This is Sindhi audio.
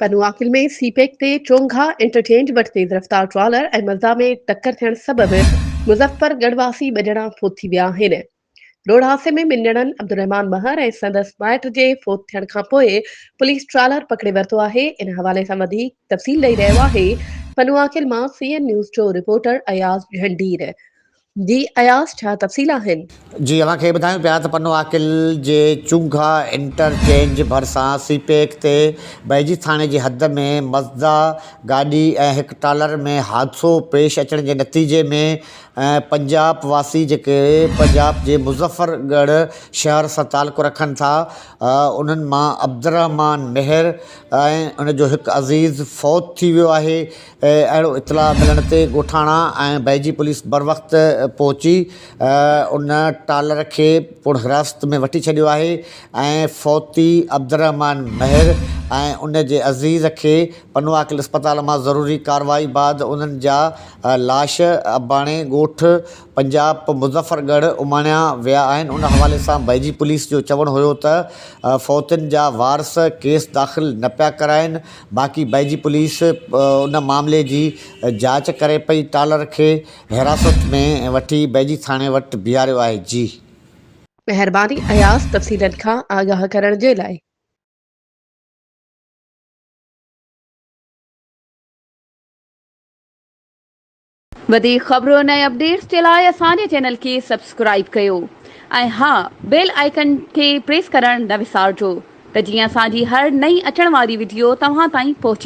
پنوعاقل ۾ سي پيڪ تي چونگها انٽرچينج وٽ تيز رفتار ٽرالر ۽ مزدا ۾ ٽڪر ٿيڻ سبب مظفر ڳڙهه واسي ٻه ڄڻا فوت ٿي ويا آهن. روڊ حادثي ۾ ٻن ڄڻن عبدالرحمان مهر ۽ سندس مائٽ جي فوت ٿيڻ کانپوء پوليس ٽرالر پڪڙي ورتو آهي. ان حوالي سان وڌيڪ تفصيل ڏئي رهيو آهي پنوعاقل مان سي اين نيوز جو رپورٽر اياز جهنڊير. جي اياز ڇا تفصيل آهن؟ جي اوهان کي ٻڌايون پيا ته پنو عاقل جي چونگها انٽر چينج ڀرسان سي پيڪ تي بهجي ٿاڻي جي حد ۾ مزدا گاڏي ۽ هڪ ٽرالر ۾ حادثو پيش اچڻ جي نتيجي ۾ پنجاب واسي جيڪي پنجاب جي مظفر ڳڙهه شهر سان تعلق رکن ٿا انهن مان عبدالرحمان مهر ۽ ان جو هڪ عزيز فوت ٿي ويو آهي اهڙو اطلاع ملڻ تي ڳوٺاڻا ۽ بئجي پوليس بروقت پهچي ان ٽالر کي پڻ حراست ۾ وٺي ڇڏيو آهي ۽ فوتي عبدالرحمان مهر ۽ ان جي عزيز کي پنوعاقل اسپتال مان ضروري ڪارروائي بعد انهن جا لاش اباڻي ڳوٺ پنجاب مظفر ڳڙهه اماڻيا ويا آهن ان حوالي سان بئجي پوليس جو چوڻ هيو ته فوتين جا وارث ڪيس داخل نه پيا ڪرائين باقي بئجي پوليس ان معاملي جي جاچ ڪري پئي ٽالر کي حراست ۾ وٺي بئجي ٿاڻي وٽ بيهاريو آهي جي. مهرباني اياز تفصيلن کان آگاهه ڪرڻ جي لاء. وڌيڪ خبرن ۽ اپڊيٽس جي لاء اسان جي چينل کي سبسڪرائيب ڪيو ۽ ها بيل آئيڪن کي پريس ڪرڻ نه وسارجو ته جيئن اسان جي هر نئين اچڻ واري وڊيو توهان تائين پهچي.